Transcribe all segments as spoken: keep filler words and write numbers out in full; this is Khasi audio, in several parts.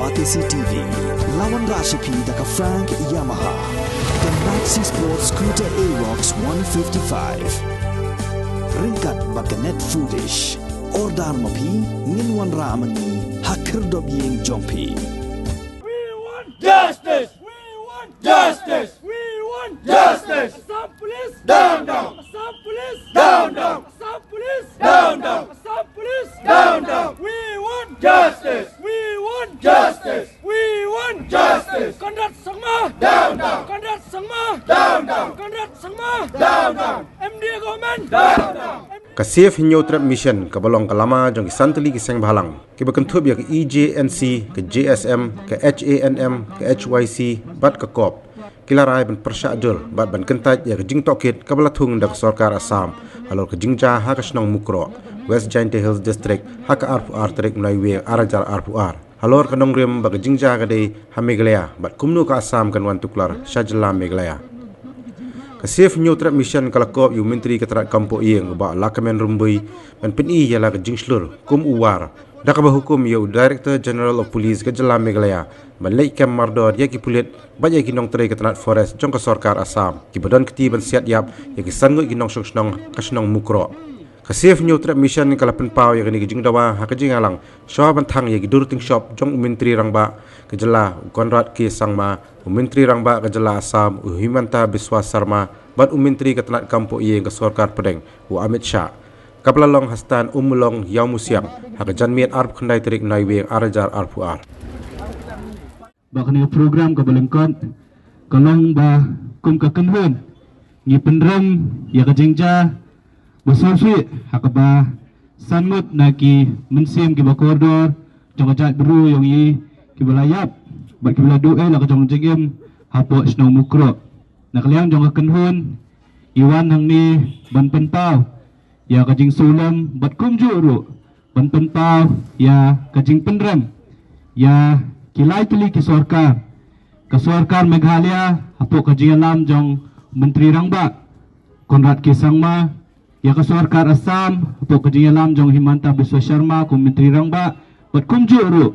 Batesi T V, la wanrah sha phi da ka Frank Yamaha, ka Maxi Sport Scooter Aerox one fifty-five. Ryngkat bad ka Net Foodish. Order ma phi, ngin wanrah ma ngi ha khyrdop ïing jong phi. We want justice! We want justice! We want justice! Assam police! Down, down! Assam police! Down, down! Assam police! Down, down! Assam police! Down, down! We want justice! We want justice! We want justice! Conrad Sangma! Down, down! Conrad Sangma! Down, down! Conrad Sangma! Down, down! M D A government! Down, down! Ka Save Hynñiewtrep Mission, kaba long ka lama jong ki san tylli ki seng bhalang, kiba kynthup ïa ka E J N C, ka J S M, ka H A N M, ka H Y C bad ka COP, ki la rai ban pyrshah jur bad ban kyntait ïa ka jingtohkit kaba la thung da ka sorkar Assam halor ka jingjia ha ka shnong Mukroh, West Jaintia Hills District, ha ka arphew ar tarik u Naiwieng ar hajar arphew ar, halor ka nongrim ba ka jingjia ka dei ha Meghalaya bad kumno ka Assam kan wan tuklar sha jylla Meghalaya. Ka Save Hynñiewtrep Mission ka la kop ïa u Myntri ka tnat kam poh ïing, u Bah Lahkmen Rymbui, ban pyni ïa la ka jingshlur kum u War, da kaba hukum ïa u Director General of Police ka jylla Meghalaya ban leit kem mardor ïa ki pulit bad ïa ki nongtrei ka tnat forest jong ka sorkar Assam, kiba don kti ban siat ïap ïa ki san ngut ki nongshong shnong ka shnong Mukroh. Ka Save Hynñiewtrep Mission ka la pynpaw ïa kane ka jingdawa ha ka jingïalang shwa ban thang ïa ki dur tyngshop jong u Myntri Rangbah ka jylla, u Conrad K Sangma, u Myntri Rangbah ka jylla Assam, u Himanta Biswa Sarma, bad u Myntri ka tnat kam poh ïing ka sorkar pdeng, u Amit Shah, kaba la long ha Stand Ummulong, Ïawmusiang, ha ka janmiet arphew khyndai tarik u Naiwieng ar hajar arphew ar. Ba kane ka program kaba lyngkot ka long ba kum ka kynhun ngi pynrem ïa ka jingjia ba sngewsih ha kaba san ngut na ki mynsiem kiba kordor jong ka jaitbynriew jong ngi kiba la ïap bad kiba la duh ei la ka jong jingim hapoh shnong Mukroh. Na ka liang jong ka kynhun ngi wan hangne ban pynpaw ïa ka jingsngewlem bad kumjuh ruh ban pynpaw ïa ka jingpynrem ïa ki lai tylli ki sorkar. Ka sorkar Meghalaya hapoh ka jingïalam jong Myntri Rangbah Conrad K Sangma, ïa ka sorkar Assam hapoh ka jingïalam jong Himanta Biswa Sarma kum Myntri Rangbah, bad kumjuh ruh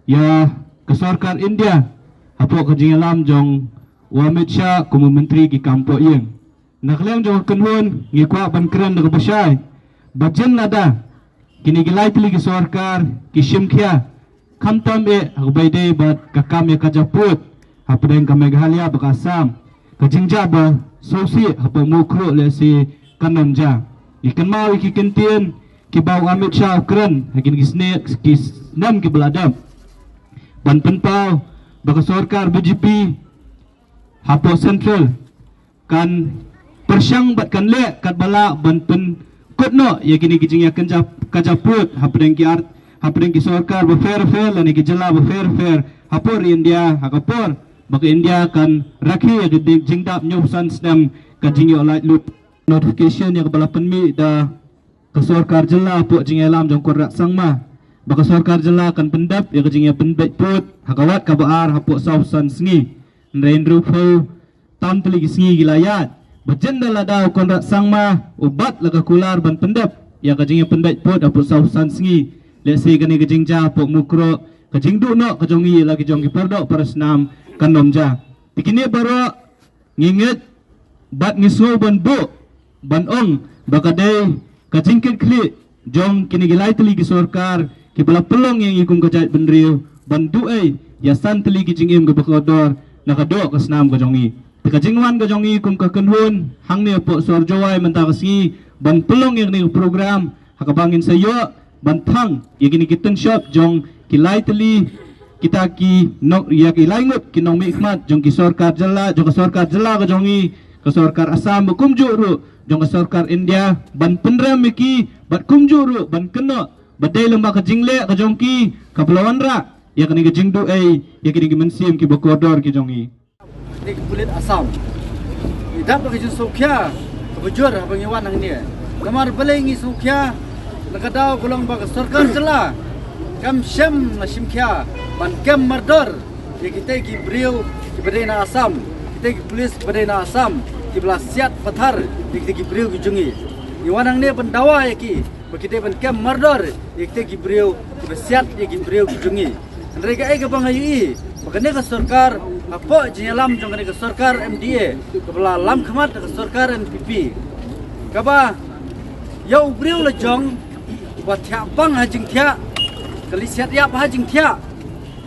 ïa ka sorkar India hapoh ka jingïalam jong u Amit Shah kum u Myntri ki kam poh ïing. Na ka liang jong ka kynhun ngi kwah ban kren da kaba shai ba jin lada kine ki lai tylli ki sorkar ki shim khia khamtam eh ha kaba ïadei bad ka kam ïa ka japud hapdeng ka Meghalaya bad ka Assam, ka jingjia ba sngewsih hapoh Mukroh lehse kan ym jia. Ngi kynmaw ïa ki kyntien kiba u Amit Shah u kren ha kine ki sne-, ki snem kiba la dep ban pynpaw ba ka sorkar B J P hapoh Central kan pyrshang bad kan leh katba lah ban pynkut noh ïa kine ki jingïakynja ka japud hapdeng ki ar-, hapdeng ki sorkar bapher bapher lane ki jylla bapher bapher hapoh ri India, ha ka por ba ka India kan rakhe ïa ka ding jingdap hynñiew phew san snem ka jingïoh laitluid. Notification ïa kaba la pynmih da ka sorkar jylla hapoh jingïalam jong Conrad Sangma ba ka sorkar jylla kan pyndep ïa ka jingïapynbeit pud ha ka wat kaba ar hapoh saw phew san sngi. Hynrei hynriew phew tam tylli ki sngi ki la ïaid. Ba jin da lada u Conrad Sangma u bat la ka kular ban pyndep ïa ka jingïapynbeit pud hapoh saw phew san sngi, lehse kane ka jingjia hapoh Mukroh, ka jingduh noh ka jong ngi la ki jong ki paradoh parasnam kan ym jia. Te kine baroh ngi ngeit bad ngi sngew ban buh ban ong ba ka dei ka jingkitkhlieh jong kine ki lai tylli ki sorkar kiba la pynlong ïa ngi kum ka jaitbynriew ban duh ei ïa san tylli ki jingim kiba kordor na ka doh ka snam ka jong ngi. Te ka jingwan ka jong ngi kum ka kynhun hangne hapoh sor Jowai mynta ka sngi ban pynlong ïa kane ka program ha kaba ngin sa ïoh ban thang ïa kine ki tynshop jong ki lai tylli kita ki nong, ïa ki lai ngut ki nongmihkhmat jong ki sorkar jylla, jong ka sorkar jylla ka jong ngi, ka sorkar Assam bad kumjuh ruh jong ka sorkar India ban pynrem ïa ki bad kumjuh ruh ban kynnoh ba dei lem bad ka jingleh ka jong ki kaba la wanrah ïa kane ka jingduh ei ïa kine ki mynsiem kiba kordor ki jong ngi. Ngi ki pulit Assam ngi dap da ka jingsngewkhia kaba jur haba ngi wan hangne. Namar balei ngi sngewkhia? Na ka daw ka long ba ka sorkar jylla kam shym la shim khia ban kem mardor ïa kita ki briew kiba dei na Assam, kita ki pulit kiba dei na Assam kiba la siat pathar ïa kita ki briew ki jong ngi. Ngi wan hangne ban dawa ïa ki ba ki dei ban kem mardor ïa kita ki briew kiba siat ïa ki briew ki jong ngi. Hynrei kaei kaba nga ïohi ba kane ka sorkar, hapoh jingïalam jong kane ka sorkar M D A, kaba la lam khmat da ka sorkar N P P, kaba ïa u briew la jong, ba thiah pang ha jingthiah, ka leit siat ïap ha jingthiah.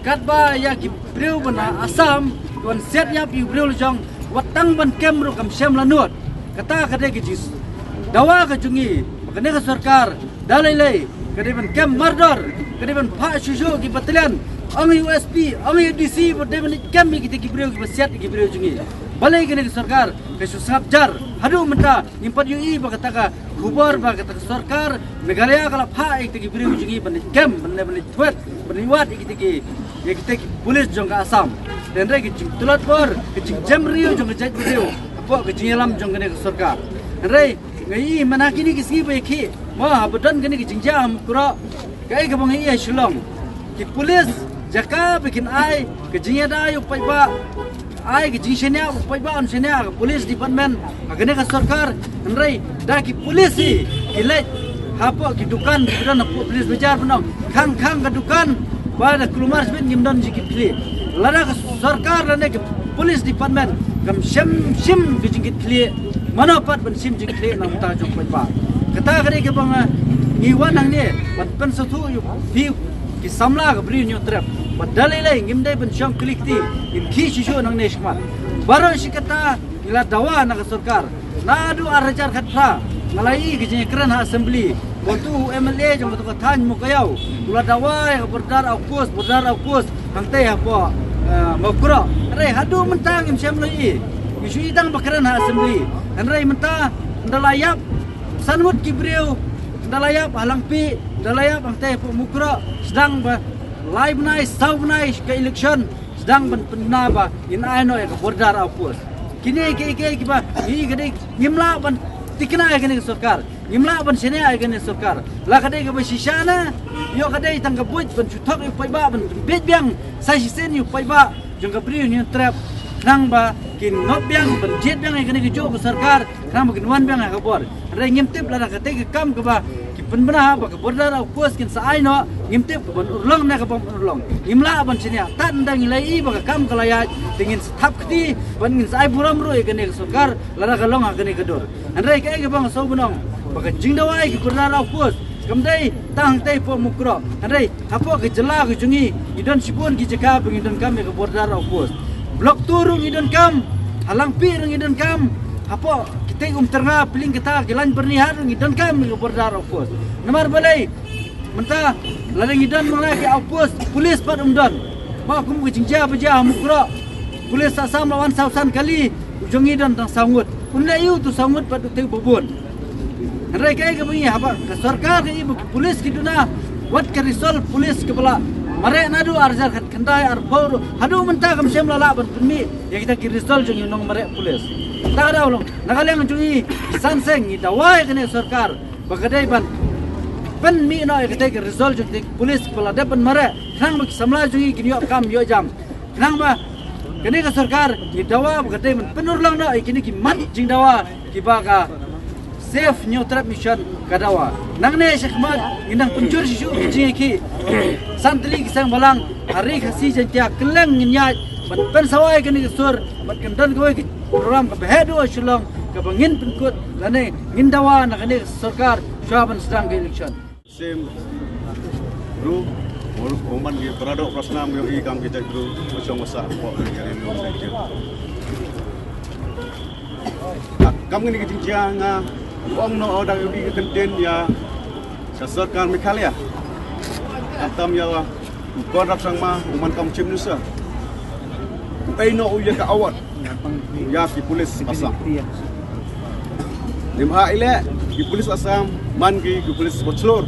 Katba ïa ki briew ba na Assam, wan siat ïap ïa u briew la jong, wat tang ban kem ruh kam shem la nud. Kata ka dei ka jingdawa ka jong ngi ba kane ka sorkar da lei lei ka dei ban kem mardor, ka dei ban phah shuh shuh ki battalion, ong ïa u S P, ong ïa u D C, ba dei ban kem ïa kita ki briew kiba siat ïa ki briew jong ngi. Balei kane ka sorkar ka shu sngap jar? Haduh mynta ngim pat ïohi ba kata ka khubor ba kata ka sorkar Meghalaya ka la phah ïa kita ki briew jong ngi ban kem, ban leit, ban leit thwet, ban leit wad ïa kita ki, ïa kita ki pulit jong ka Assam. Hynrei ka jingtlot bor, ka jingjemriew jong ka jaitbynriew hapoh ka jingïalam jong kane ka sorkar. Hynrei nga ïohi mynta kine ki sngi ba ïa ki, mo, haba don kane ka jingjia ha Mukroh, kaei kaba nga ïohi ha Shillong, ki pulit, jaka ba kin ai ka jingïada ïa u paidbah, ai ka jingshaniah u paidbah, un shaniah ha ka police department, ha kane ka sorkar. Hynrei da ki pulit hi ki leit hapoh ki dukan, ki dukan hapoh police bazaar, ban ong khang khang ka dukan, ba da kulmar shibit ngim don jingkitkhlieh. Lada ka sorkar lane ka police department kam shim, shim ka jingkitkhlieh, mano pat ban shim jingkitkhlieh na ka bynta jong u paidbah? Kata ka dei kaba nga, ngi wan hangne ban pynsngewthuh ïa phi ki samla ka Bri u Hynñiewtrep, ba da lei lei ngim dei ban shong kli kti, ngin khih shuh shuh nangne shakhmat. Baroh shi katta ngi la dawa na ka sorkar. Naduh ar hajar khatphra nga la ïohi ka jingkren ha assembly, ba uto u M L A jong kato ka thaiñ Mowkaiaw u la dawa ïa ka border outpost, border outpost hangtei hapoh, eh, Mawkroh. Hynrei haduh mynta ngim shym la ïohi. Ngi shu ïohi tang ba kren ha assembly. Hynrei mynta ynda la ïap san ngut ki briew, ynda la ïap ha Langpih, ynda la ïap hangtei hapoh Mawkroh, sdang ba lai bnai, saw bnai ka election, sdang ban pynbna ba ngin ai noh ïa ka border outpost. Kine kiei kiei kiba ngi ka dei, ngim lah ban thikna ïa kane ka sorkar, ngim lah ban shaniah ïa kane ka sorkar. La ka dei kaba shisha na, ïoh ka dei tang ka buit ban shu thok ïa u paidbah, ban bieit biang sa shisien ïa u paidbah jong ka Bri u Hynñiewtrep, khnang ba kin ngop biang, ban jied biang ïa kane kajuh ka sorkar, khnang ba kin wan biang ha ka bor. Hynrei ngim tip lada katei ka kam kaba ki pynbna ba ka border outpost kin sa ai noh, ngim tip ka ban urlong ne ka bym urlong. Ngim lah ban shaniah. Tad ynda ngi la ïohi ba ka kam ka la ïaid, te ngin sa thap kti, ban ngin sa ai burom ruh ïa kane ka sorkar lada ka long ha kane ka dur. Hynrei kaei kaba nga sngew ban ong, ba ka jingdawa ïa ki border outpost kam dei tang hangtei hapoh Mukroh. Hynrei hapoh ka jylla ka jong ngi, ngi don shibun ki jaka ba ngi donkam ïa ka border outpost. Block two ruh ngi donkam, ha Langpih ruh ngi donkam, hapoh kitei Umtyrnga, Pylliang Katha, Kylliang Byrnihat ruh ngi donkam ïa ka border outpost. Namar balei? Mynta lada ngi don ma nga ki outpost, police pat um don. Ba kum ka jingjia ba jia ha Mukroh, police Assam la wan saw san kali, u jong ngi don tang saw ngut. Un leh aiu uto saw ngut bad utei uba bun? Hynrei kaei kaba ngi, haba ka sorkar ka ïohi ba ki pulit ki duna, wat ka result pulit kaba la mareh naduh ar hajar khatkhyndai, arphew ruh haduh mynta kam shym la lah ban pynmih ïa kita ki result jong ki nongmareh pulit. Ta ka daw long na ka liang jong ngi, ki San Seng ngi dawa ïa kane ka sorkar ba ka dei ban pynmih noh ïa kita ki result jong kita ki pulit ba la dep ban mareh, khnang ba ki samla jong ngi kin ïoh kam ïoh jam. Khnang ba kane ka sorkar ngi dawa ba ka dei ban pynurlong noh ïa kine ki mat jingdawa kiba ka Save Hynñiewtrep Mission ka dawa. Nangne shakhmat ngin nang pynjur shisha ka jingïakhih. San tylli ki seng balang ha Ri Khasi Jaiñtia kylleng ngin ïaid ban pynsawa ïa kane ka sur, bad kan don kawei ka program kaba heh duh ha Shillong kaba ngin pynkut lane ngin dawa na kane ka sorkar shuwa ban sdang ka election. Same group, u man ki para doh para snam, ïohi kam ki jait group, ba shong ba sah hapoh ka ri Hynñiewtrep. Kam kine ki jingjia nga ong noh, u dang ïohi ka kyntien ïa ka sorkar Meghalaya. Khamtam ïa u Conrad Sangma, u man kam Chief Minister, u ai noh u ïa ka award ïa ki pulit Assam. Neibhah i leh ki pulit Assam man ki, ki pulit ba shlur,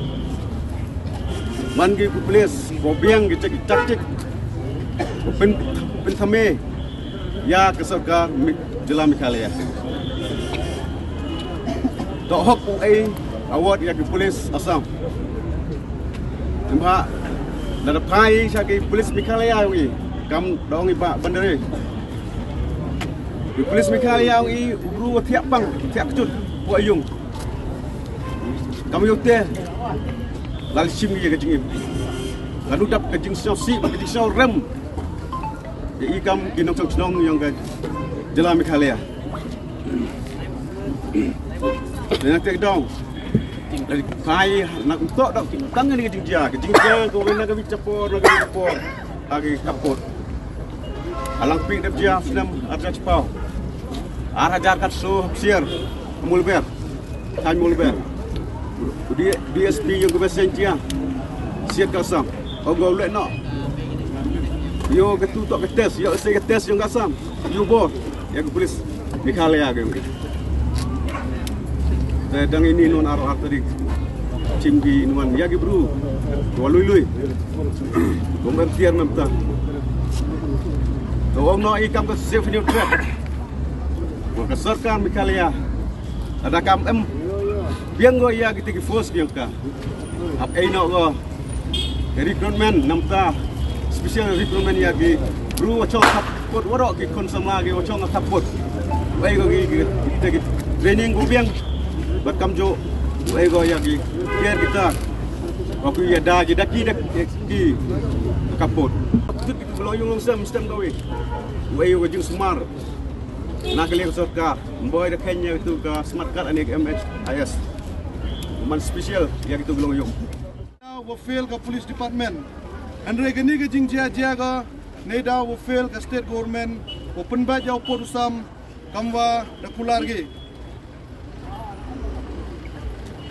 man ki, ki pulit ba biang ki tactic, pyn, pynthame ïa ka sorkar Mi-, jylla Meghalaya. Toh hok u ai award ïa ki pulit Assam. Neibhah lada phai sha ki pulit Meghalaya u ngi, kam da ong i Bah Bhandari, ki pulit Meghalaya u ngi u bru u thiah pang, thiah kjut, poh ïung. Kam ïoh te lada shim ïa ka jingim. Ka dap ka jingsngewsih bad ka jingsngewrem ïa i kam ki nongshong shnong ïong ka jylla Meghalaya. Te na te dong, phai na kumto dong tang ïa ka jingjia, ka jingjia kawei na ka bynta por, na ka bynta por ha ki khappud. Halang pik dep jia snem arhajar shiphew, arhajar khatsaw ha Psiar, Mawlber, thaiñ Mawlber. U D-, DSP ïong ka West Jaintia, siat ka Assam. Ong u leh noh. Ïoh katu to ka test, ïoh sei ka test ïong ka Assam. Ïoh bor ïa ka police Meghalaya ka ïong. Te dang ine, non ar, ar tarik, chim ki nongwan ïa ki bru wa lui lui. Bym em tiar mynta. To ong noh i kam ka safe and new trap. Wa ka sorkar Meghalaya lada kam em biang ko ïa kita ki force biang ka, hap ei noh ko ka recruitment, namar ta special recruitment ïa ki bru wa shong ha khappud, waroh ki khun samla ki wa shong ha khappud. Wa ei ko ki, ki, kita ki training ko biang. Bad kamjooh wa ei ko ïa ki kiar kita wa ki ïada ki da ki, da ki ha khappud. Tut ki tu long ïung long sem stem kawei. Wa ei ko jingsumar na ka liang sorkar. Ym boi da kheiñ ïa kitu ka smart card ne ka M H I S. Man special ïa kitu ki long ïung. Wa fail ka police department. Hynrei kane ka jingjia jia ka, neidaw wa fail ka state government wa pynbeit ïa u pud u sam kam wa da kular ki.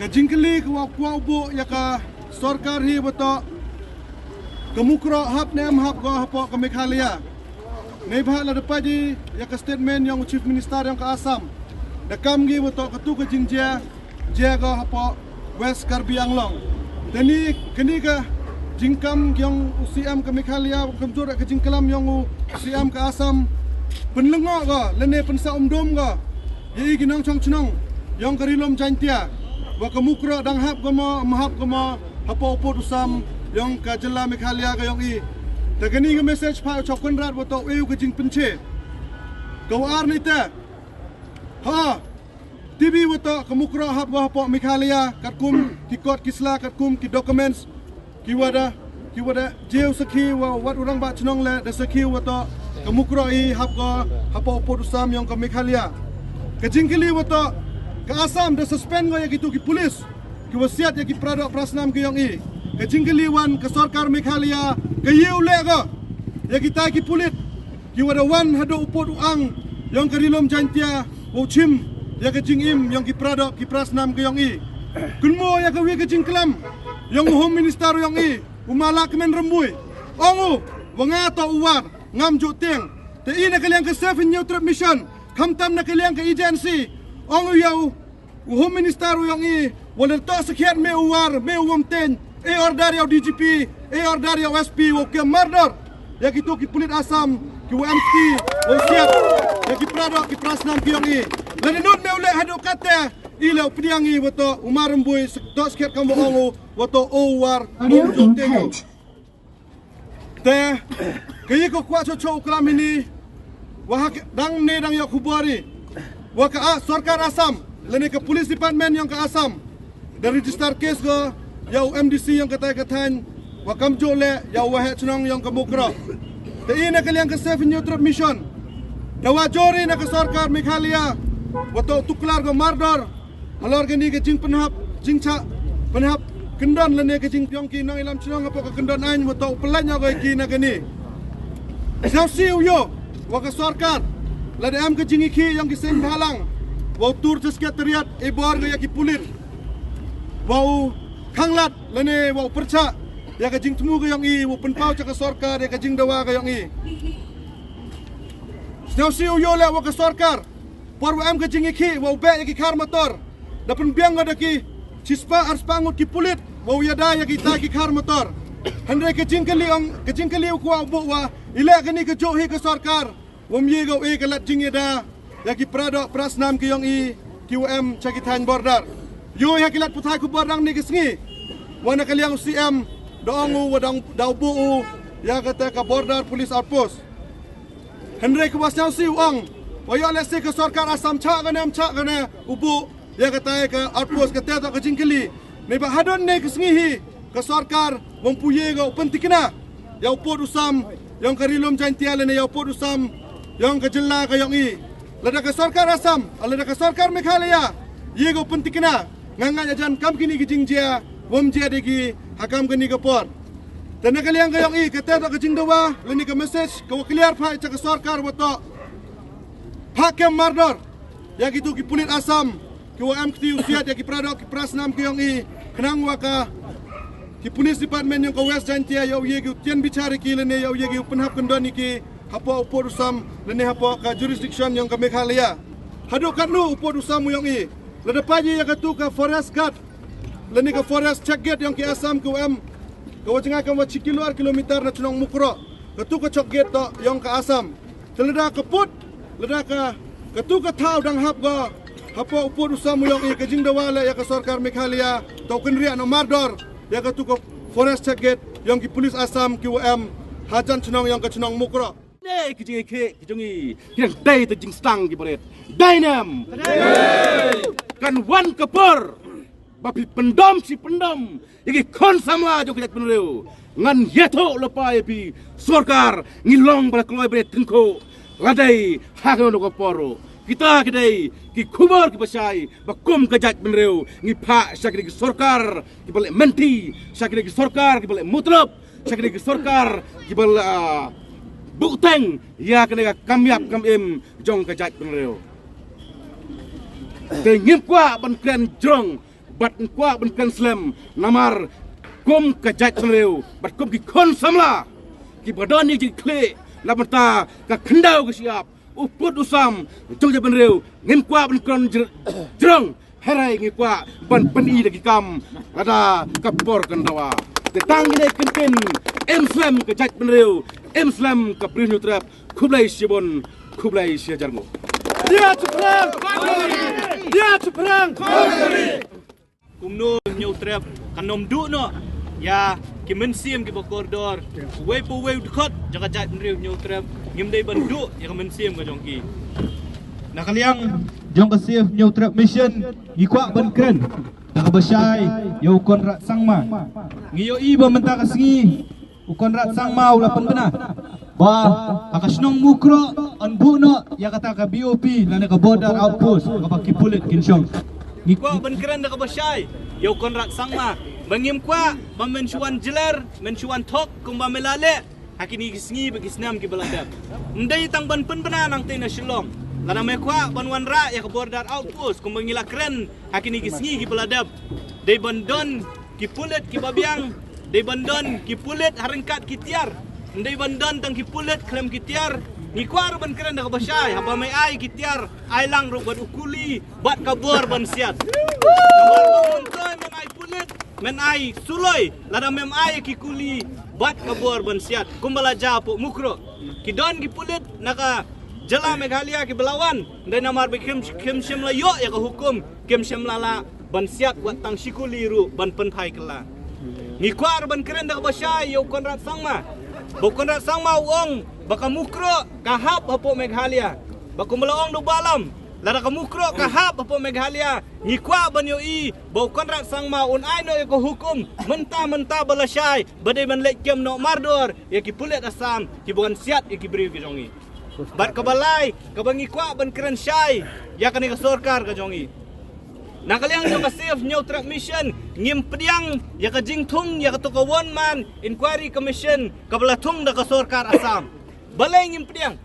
Ka jingkylli ka wa kwah u buh ïa ka sorkar hi wa toh ka Mukroh hap ne em hap ko hapoh ka Meghalaya. Neibhah lada peit ïa ka statement ïong u Chief Minister ïong ka Assam, da kam ki wa toh katu ka jingjia jia ko hapoh West Karbi Anglong. Te ni, kane ka jingkam ïong u C M ka Meghalaya, kamjooh ka jingklam ïong u C M ka Assam, pynlyngngoh ko lane pynsah umdum ko ïa i ki nongshong shnong ïong ka Ri Lum Jaintia wa ka Mukroh dang hap ko mo, ym hap ko mo hapoh u pud u sam ïong ka jylla Meghalaya ka ïong i. Te kane ka message pha u Chok Kynrad wa toh u ei u ka jingpynche. Ka wa ar ni te, ha, T V wa toh ka Mukroh hap ko hapoh Meghalaya katkum ki kot ki sla, katkum ki documents ki wa da, ki wa da jia u sakhi wa wat u rangbah shnong leh da sakhi wa toh ka Mukroh i hap ko hapoh u pud u sam ïong ka Meghalaya. Ka jingkylli wa toh ka Assam da suspend ko ïa kitu ki police ki wa siat ïa ki paradoh parasnam ki ïong i. Ka jingkylli wan ka sorkar Meghalaya ka ïew leh ko ïa kitai ki pulit ki wa da wan haduh u pud u ang ïong ka Ri Lum Jaintia wa u chim ïa ka jingim ïong ki paradoh ki parasnam ki ïong i. Kynmaw ïa ka wi ka jingklam ïong u Home Minister ïong i, u Malakmen Rymbui. Ong u wa nga toh u war, ngam ju tieng. Te i na ka liang ka Safe and New Trip Mission, khamtam na ka liang ka agency, ong u ïa u u Home Minister u ïong i, wa lada toh sakhiat me u war, me u wym tieng, e order ïa u D G P, e order ïa u S P wa u kem mardor ïa kitu ki pulit Assam ki wa em kti wa u siat ïa ki paradoh ki parasnam ki ïong i. Lada nud me u leh haduh katte, i leh u pdiang i wa toh u Mar Rymbui, toh sakhiat kam wa ong u wa toh u war, u wym tieng. Te ka ïa ka kwah chocho u klam hini, wa ha dang ne dang ïa khubor i wa ka, a, sorkar Assam lane ka police department ïong ka Assam da register case ko ïa u M D C ïong katai ka thaiñ, wa kamjooh leh ïa u waheh chnong ïong ka Mukroh. Te i na ka liang ka Safe and New Trip Mission da wa jor i na ka sorkar Meghalaya wa toh tuklar ko mardor halor kani ka jingpynhap, jingchah pynhap kyndon lane ka jingpyong ki nongïalam chnong hapoh ka kyndon aiñ wa toh u pynlait noh ko ïa ki na kani. Sngewsih u ïoh wa ka sorkar lada em ka jingïakhih ïong ki seng bhalang wa u tur cha Secretariat e bor ko ïa ki pulit wa u khanglad lane wa u pyrchah ïa ka jingthmu ka ïong i, wa u pynpaw cha ka sorkar ïa ka jingdawa ka ïong i. Sngewsih u ïoh leh wa ka sorkar por wa em ka jingïakhih wa u beh ïa ki khar motor da pynbiang ko da ki shispah arspah ngut ki pulit wa u ïada ïa kitai ki khar motor. Hynrei ka jingkylli ong, ka jingkylli u kwah u buh wa i leh kani kajuh hi ka sorkar wym ïoh ko e ka lad jingïada ïa ki paradoh parasnam ki ïong i ki wa em cha ki thaiñ border. Ïoh ïa ki lad pathai khubor dang ne ka sngi wa na ka liang u C M da ong u wa dang da u buh u ïa kata ka Border Police Outpost. Hynrei ka wa sngewsih u ong wa ïoh lehse ka sorkar Assam chah kane, ym chah kane u buh ïa kata ka outpost, kata toh ka jingkylli. Neibhah hadon ne ka sngi hi ka sorkar Wam pu ye ga u pyntikna ïa u pud u sam ïong ka Ri Lum Jaintia lane ïa u pud u sam ïong ka jylla ka ïong i. Lada ka sorkar Assam, lada ka sorkar Meghalaya ye ga u pyntikna, nga ngeit ïa jan kam kini ki jingjia wam jia de ki ha kam kani ka por. Te na ka liang ka ïong i, kata ka jingdawa lane ka message ka wa clear phai cha ka sorkar wa to. Pha kem mardor ïa kitu ki pulit Assam ki wa em kti u siat ïa ki pradok ki prasnam ki ïong i, khnang wa ka ki police department ïong ka West Jaintia ïa u ye ki u tian bichar ïa ki lane ïa u ye ki u pynhap kyndon ïa ki hapoh u pud u sam lane hapoh ka jurisdiction ïong ka Meghalaya. Haduh katno u pud u sam u ïong i, lada pha ye ïa katu ka forest guard lane ka forest check gate ïong ki Assam ki wa em ka wa jngai kam wa chi kilo ar kilometer na chnong Mukroh, katu ka check gate to ïong ka Assam. Te lada ka pud, lada ka, katu ka thaw dang hap ga hapoh u pud u sam u ïong i, ka jingdawa le ïa ka sorkar Meghalaya to kynriah na mardor ïa katu ka forest check gate ïong ki police Assam ki wa em ha jan chnong ïong ka chnong Mukroh. Ne ki jingkhie ki jong i ki dang dei te jingstang ki barit. Dei nem? Kan wan ka por ba phi pyndom shi pyndom ïa ki khun samla jong ka jaitbynriew. Ngan ïathuh lypa ïa phi, sorkar ngi long ba la kloi bret tyngkhuh. La dei ha kano kano ka por ruh kita ki dei ki khubor ki bashai ba kum ka jaitbynriew ngi phah sha kine ki sorkar ki ba leh mynti, sha kine ki sorkar ki ba leh mutlop, sha kine ki sorkar ki ba la, ah, buhteng ïa kane ka kam ïap kam im jong ka jaitbynriew. Te ngim kwah ban kren jrong bad ngim kwah ban kren slem, namar kum ka jaitbynriew bad kum ki khun samla ki ba don ïa ki khlieh na bynta ka khyndew ka shyiap, u pud u sam jong ka jaitbynriew, ngim kwah ban kren jr-, jrong. Hynrei ngi kwah ban pyni da ki kam lada ka por kan dawa. Te tang kine ki kyntien, im slem ka jaitbynriew, im slem ka Bri Hynñiewtrep. Khublei shibun, khublei shihajar nguh. Dia Chuphrang! Dia Chuphrang! Kumno Hynñiewtrep kan ym duh noh ïa ki mynsiem ki ba kordor. Uwei pa uwei u dkhot jong ka jaitbynriew Hynñiewtrep, ngim dei ban duh ïa ka mynsiem ka jong ki. Na ka liang jong ka Save Hynñiewtrep Mission ngi kwah ban kren da kaba shai ïa u Conrad Sangma. Ngi ïohi ba mynta ka sngi u Conrad Sangma u la pynbna ba ha ka shnong Mukroh yn buh noh ïa kata ka B O P lane ka border outpost kaba ki pulit kin shong. Ngi kwah ban kren da kaba shai ïa u Conrad Sangma ba ngim kwah ba men shu wan jler, men shu wan thok kumba me la leh ha kine ki sngi bad ki snem ki ba la dep. Ym dei tang ban pynbna nangta na Shillong. Lada me kwah ban wanrah ïa ka border outpost kumba ngi la kren ha kine ki sngi ki ba la dep, dei ban don ki pulit ki ba biang, dei ban don ki pulit ha ryngkat ki tiar. Ym dei ban don tang ki pulit khlem ki tiar. Ngi kwah ruh ban kren da kaba shai, haba me ai ki tiar, ai lang ruh bad u kuli bad ka bor ban siat. Namar ba myntoi men ai pulit, men ai suloi, lada mem ai ki kuli bad ka bor ban siat kumba la jia hapoh Mukroh. Ki don ki pulit na ka jylla Meghalaya ki ba la wan, ym dei namar ba kim, kim shym la ïoh ïa ka hukum, kim shym la lah ban siat wat tang shi kuli ruh ban pynphai kylla. Ngi kwah ruh ban kren da kaba shai ïa u Conrad Sangma. Ba u Conrad Sangma u ong ba ka Mukroh ka hap hapoh Meghalaya. Ba kumba la ong da u Bah Lam, lada ka Mukroh ka hap hapoh Meghalaya, ngi kwah ban ïohi ba u Conrad Sangma un ai noh ïa ka hukum mynta mynta ba la shai ba dei ban leit kem noh mardor ïa ki pulit Assam ki ba wan siat ïa ki briew ki jong ngi. Bad kaba lai kaba ngi kwah ban kren shai ïa kane ka sorkar ka jong ngi. Na ka liang jong ka Save Hynñiewtrep Mission ngim pdiang ïa ka jingthung ïa kato ka One Man Inquiry Commission kaba la thung da ka sorkar Assam. Balei ngim pdiang?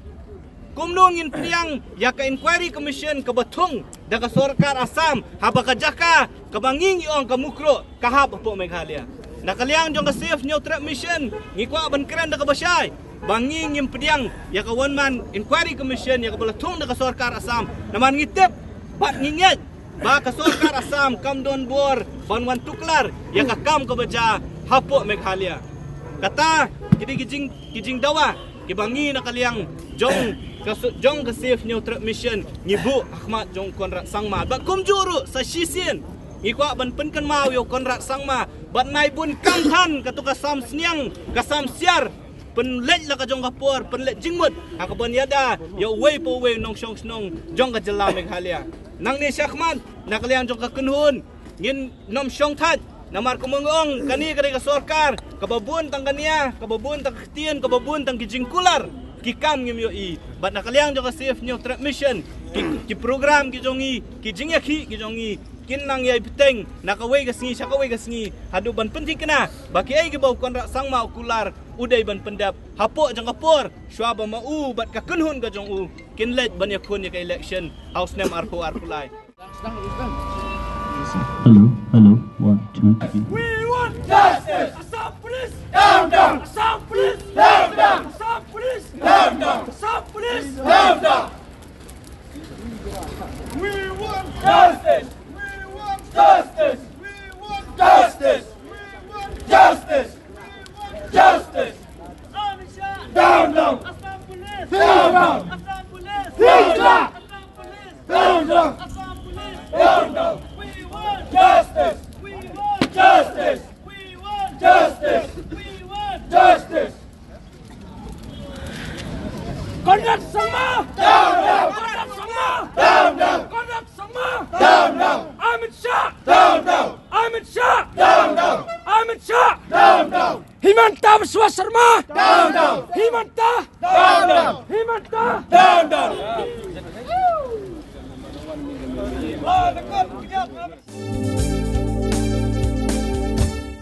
Kumno ngin pdiang ïa ka Inquiry Commission kaba thung da ka sorkar Assam haba ka jaka kaba ngi ngi ong ka Mukroh ka hap hapoh Meghalaya? Na ka liang jong ka Save Hynñiewtrep Mission ngi kwah ban kren da kaba shai ba ngi ngim pdiang ïa ka One Man Inquiry Commission ïa kaba la thung da ka sorkar Assam. Namar ngi tip bad ngi ngeit ba ka sorkar Assam kam don bor ban wan tuklar ïa ka kam kaba jia hapoh Meghalaya. Kata ki dei ki jing, ki jingdawa kiba ngi na ka liang jong ka so-, jong ka Save Hynñiewtrep Mission ngi buh ha khmat jong u Conrad Sangma. Bad kumjuh ruh sa shisien ngi kwah ban pynkynmaw ïa u Conrad Sangma bad nai bun kam than kato ka samsniang ka samsiar, pynleit la ka jong ka por, pynleit jingmut ha kaban ïada ïa uwei pa uwei u nongshong shnong jong ka jylla Meghalaya. Nangne shakhmat na ka liang jong ka kynhun ngin nym shongthait Namar kumba nga ong, kane ka dei ka sorkar kaba bun tang ka nia, kaba bun tang ka ktien, kaba bun tang ki jingkular ki kam ngim ïohi. Bad na ka liang jong ka Save Hynñiewtrep Mission, ki, ki program ki jong ngi, ki jingïakhih ki jong ngi kin nang ïai bteng na kawei ka sngi sha kawei ka sngi, haduh ban pynthikna ba kiei kiba u Conrad Sangma u kular u dei ban pyndep hapoh jong ka por, shwa ba ma u bad ka kynhun ka jong u kin leit ban ïakhun ïa ka election ha u snem arphew arphew lai. Hello, hello, one, two, three. We want justice! Assam police! Down, down! Assam police! Down, down! Assam police! Down, down! Assam police! Down, down! We want justice! We want justice! We want justice! We want justice! We want justice! Amin Shah! Down, down! Assam police! Down, down! Assam police! Down, down! Assam police! Down, down! Assam police! Down, down! We want justice! We want justice! We want justice! We want justice! Conrad Sangma! Down, down! Conrad Sangma! Down, down! Conrad Sangma! Down, down! Amin Shah! Down, down! Amin Shah! Down, down! Amin Shah! Down, down! Himanta Biswa Sarma! Down, down! Himanta! Down, down! Himanta! Down, down!